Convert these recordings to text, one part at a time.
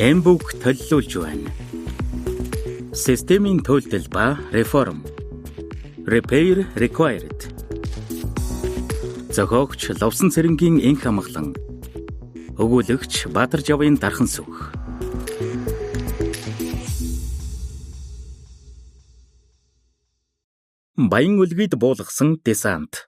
Эмбүк төллүүлж байна. Системийн төлдөл ба реформ. Repair required. Зохиогч Ловсон Цэрэнгийн инх амгалан. Өгүүлэгч Баатаржавын дархан сүх. Баян өлгийд буулгасан десант.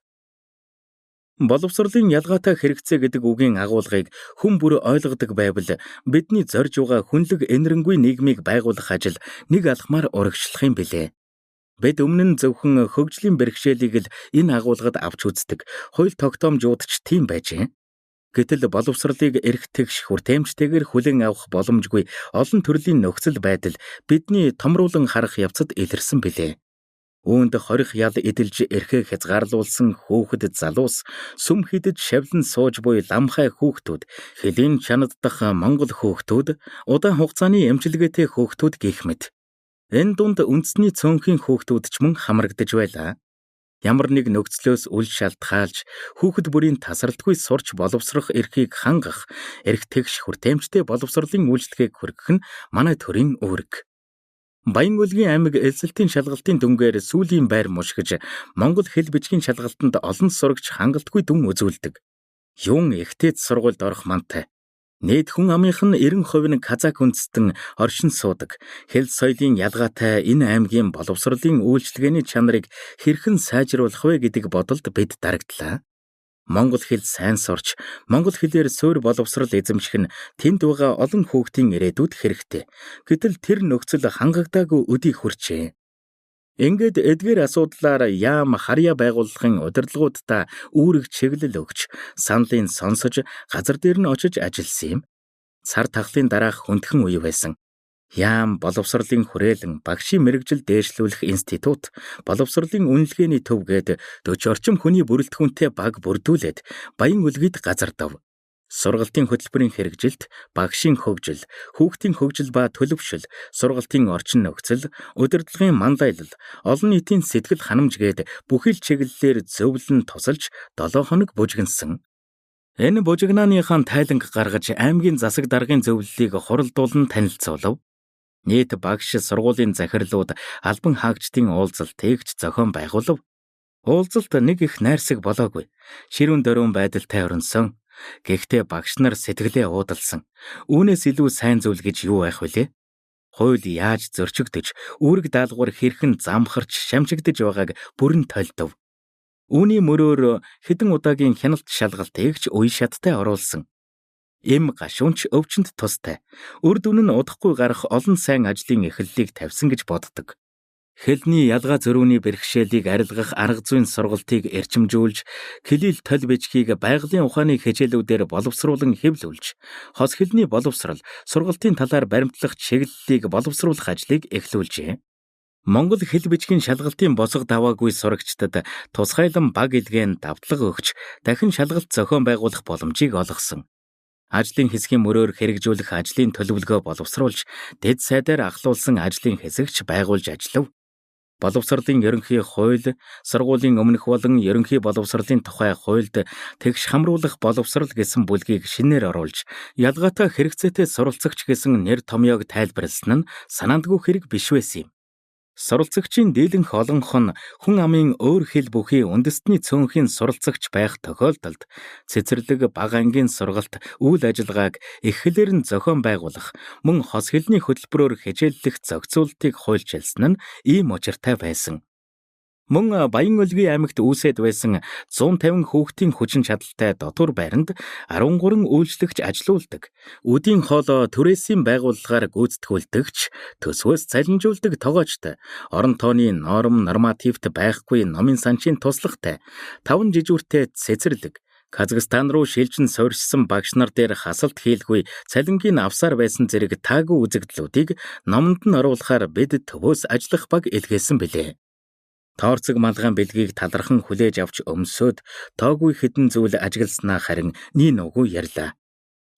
Боловсролын ялгаатай хэрэгцээ гэдэг үгийн агуулгыг хүн бүр ойлгодог байвал бидний зорж байгаа хүнлэг энэрэнгүй нийгмийг байгуулах ажил нэг алхмаар урагшлах юм билээ. Бид өмнө нь зөвхөн хөгжлийн бэрхшээлийг л энэ агуулгад авч үздэг. Хууль тогтоомжууд ч тийм байжээ. Гэтэл боловсролыг эрх тэгш хүртээмжтэйгээр хүлээн авах боломжгүй олон төрлийн нөхцөл байдал бидний томруулан харах явцад илэрсэн билээ. Үүнд хорих ял эдэлж эрхээ хязгаарлуулсан хүүхэд залуус, сүм хидэд шавлан сууж буй ламхай хүүхдүүд, хөлийн чанаддах монгол хүүхдүүд, удаан хугацааны эмчилгээтэй хүүхдүүд гэх мэт. Энэ дунд үндэсний цөөнхийн хүүхдүүд ч мөн хамрагдаж байлаа. Ямар нэг нөхцлөөс үл шалтгаалж хүүхэд бүрийн тасралтгүй сурч боловсрох эрхийг хангах, эрх тэгш хүртээмжтэй боловсролын үйлчилгээг хүргэх нь манай төрийн үүрэг. Баян өлгийн аймаг элсэлтийн шалгалтын дүнгээр сүүлийн байр мушгиж Монгол хэл бичгийн шалгалтанд олон сурагч хангалтгүй дүн үзүүлдэг. Юун ихтэйц сургуульд орох мантай. Нийт хүн амынх нь 90% нь казак үндэстэн оршин суудаг. Хэл соёлын ялгаатай энэ аймгийн боловсролын үйлчилгээний чанарыг хэрхэн сайжруулах вэ гэдэг бодолд бид дарагдлаа. Монгол хэл сайн сурч, монгол хэлээр суурь боловсрол эзэмших нь тэнд байгаа олон хүүхдийн ирээдүйд хэрэгтэй. Гэтэл тэр нөхцөл хангагдаагүй өдий хүрчээ. Ингээд эдгээр асуудлаар яам харьяа байгууллагын удирдлагуудаа үүрэг чиглэл өгч, саналын сонсож, газар дээр нь очиж ажилласан юм. Сар тахлын дараах хүндхэн үе байсан. Яам боловсролын хүрээлэн багшийн мэргэжил дээшлүүлэх институт, боловсролын үнэлгээний төв гээд 40 орчим хүний бүрэлдэхүүнтэй баг бүрдүүлээд Баян өлгийд газардав. Сургалтын хөтөлбөрийн хэрэгжилт, багшийн хөгжил, хүүхдийн хөгжил ба төлөвшил, сургалтын орчин нөхцөл, удирдлагын манлайлал, олон нийтийн сэтгэл ханамж гээд бүхий л чиглэлээр зөвлөн тусалж 7 хоног бужигнасан. Энэ бужигнааныхаа тайланг гаргаж аймгийн засаг даргын зөвлөлийг хуралдуулан танилцуулав. Нийт багш сургуулийн захирлууд албан хаагчдын уулзалтыг ч зохион байгуулав. Уулзалт нэг их найрсаг болоогүй. Ширүүн дөрвөн байдалтай өрнсөн. Гэхдээ багш нар сэтгэлээ уудалсан. Үүнээс илүү сайн зүйл гэж юу байх вүлээ? Хууль яаж зөрчигдөж, үүрэг даалгавар хэрхэн замхарч, шамжигдаж байгааг бүрэн толдов. Үүний мөрөөр хэдэн удаагийн хяналт шалгалтыг ч үе шаттай оруулсан. Эм гашуунч өвчнөд тустай. Үр дүн нь удахгүй гарах олон сайн ажлын эхлэлийг тавьсан гэж боддог. Хэлний ялгаа зөрүүний бэрхшээлийг арилгах арга зүйн сургалтыг эрчимжүүлж, кирилл толь бичгийг байгалийн ухааны хичээлүүдээр боловсруулан хэвлүүлж, хос хэлний боловсрол, сургалтын талаар баримтлах чиглэлийг боловсруулах ажлыг эхлүүлжээ. Монгол хэл бичгийн шалгалтын босго даваагүй сурагчдад тусгайлан баг илгээн давтлага өгч, дахин шалгалт зохион байгуулах боломжийг олгосон. Ажлын хэсгийн мөрөөр хэрэгжүүлэх ажлын төлөвлөгөө боловсруулж, дэд сайдаар ахлуулсан ажлын хэсэгч байгуулж ажиллав. Боловсролын ерөнхий хууль, сургуулийн өмнөх болон ерөнхий боловсролын тухай хуульд тэгш хамруулах боловсрол гэсэн бүлгийг шинээр оруулж, ялгаатай хэрэгцээтэй суралцагч гэсэн нэр томьёог тайлбарласан нь санаандгүй хэрэг биш байсан юм. Суралцагчийн дийлэнх олонх нь хүн амын өөр хэл бүхий үндэстний цөөнхийн суралцагч байх тохиолдолд цэцэрлэг, бага ангийн сургалт, үйл ажиллагааг эх хэлээр нь зохион байгуулах, мөн хос хэлний хөтөлбөрөөр хичээллэх зохицуултыг хуульчилсан нь ийм учиртай байсан. Мөн Баян өлгийн аймагт үүсээд байсан 150 хүүхдийн хүчин чадалтай дотуур байранд 13 үйлчлэгч ажилуулдаг. Үдийн хоолой түрээсийн байгууллагаар гүйцэтгүүлдэгч, төсвөөс цалинжуулдаг тогоочтой, орон тооны норм нормативт байхгүй номын санчийн туслахтай, 5 жижүүртэй цэцэрлэг, Казахстан руу шилжин суурьшсан багш нар дээр хасалт хийлгүй цалингийн авсаар байсан зэрэг таагүй үзэгдлүүдийг номонд нь оруулахаар бид төвөөс ажиллах баг илгээсэн билээ. Тооцог малгайн бэлгийг талархан хүлээж авч өмсөөд тоогүй хэдэн зүйл ажигласнаа харин ний нуугүй ярьлаа.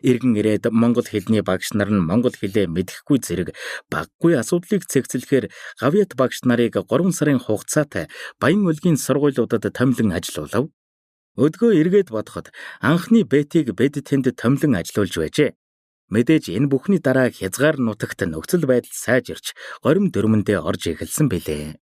Иргэн ирээд монгол хэлний багш нар нь монгол хэлээ мэдэхгүй зэрэг баггүй асуудлыг цэгцлэхээр гавьяат багш нарыг 3 сарын хугацаатай Баян өлгийн сургуулиудад томилон ажилуулав. Өдгөө эргээд бодоход анхны бетийг бид тэнд томилон ажилуулж байжээ. Мэдээж энэ бүхний дараа хязгаар нутагт нөхцөл байдал сайжирч горим дөрмөндөө орж эхэлсэн билээ.